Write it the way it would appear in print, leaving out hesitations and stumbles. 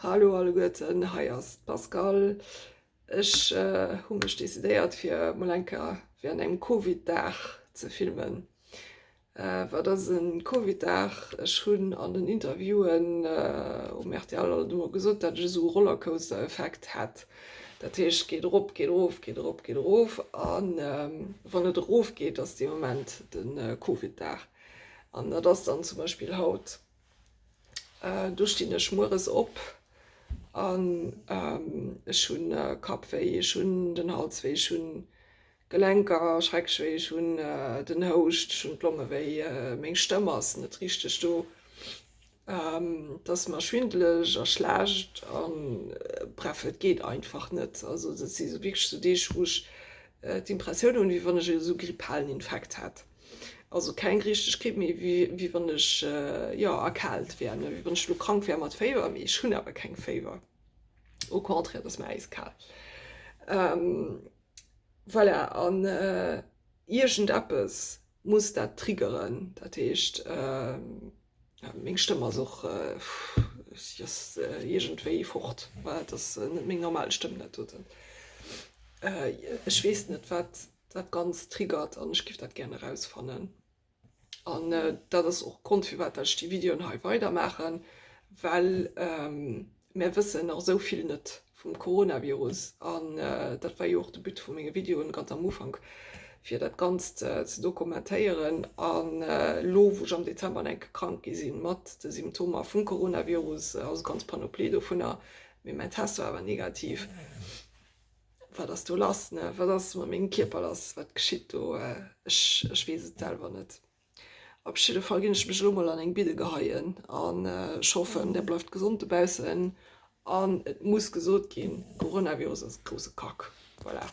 Hallo alleguerten, hei ass d'Pascale. Ech hu mech decidéiert fir mol eng Kéier während engem Covid-Dag ze filmen. Wat ass e Covid-Dag? Ech hunn an den Interviewen um rtl alt emol gesot, dat ech esou e Rollercoaster-Effekt hätt. Dat heescht, geet erop, geet erof, geet erop, geet erof. A wann et erof geet, ass dee Moment de Covid-Dag. An dat ass dann zum Beispill haut. Do stinn ech mueres op an ech hunn Kappwéi, ech hunn den Hals wéi, ech hunn Gelenker schrecklech wéi, ech hunn den Houscht, ech hunn d'Longe wéi, meng Stëmm ass net richteg do, et ass mer schwindeleg a schlecht an bref, et geet einfach net. Also dat si wierklech sou Deeg, wou ech d'Impressioun hunn, wéi wann ech esou grippalen Infekt hätt. Also keng richteg Gripp, mee wéi wann ech, jo, erkaalt wär, ne, wéi wann ech elo krank wär mat Féiwer, mee ech hunn awer keng Féiwer. Au contraire, et ass mer äiskal. Voilà, an iergendeppes muss dat triggeren. Dat heescht, meng Stëmm ass och, si ass iergendwéi fort. Voilà, et ass net meng normal Stëmm, dat doten. Ech weess net, wat dat Ganzt triggert an ech giff dat gären erausfannen. An dat ass och Grond firwat dat ech déi Videoen hei weider maachen, well mär wëssen nach esou vill net vum Coronavirus an dat war jo och de But vu menge Videoen ganz am Ufank fir dat Ganzt ze dokumentéieren. An elo wou ech am Dezember enke krank gi sinn mat de Symptomer vum Coronavirus, also ganz Panoplie dovunner, mee mäin Test war awer negativ, Wat ass do lass, ne? Wat ass mat mengem Kierper lass? Wat geschitt do? Ech, ech weess et selwer net. Op jidde Fall ginn ech mech elo mol an eng Bidde geheien an ech hoffen, där bleift gesond dobaussen. An et muss gesot ginn, Coronavirus ass e grousse Kack. Voilà.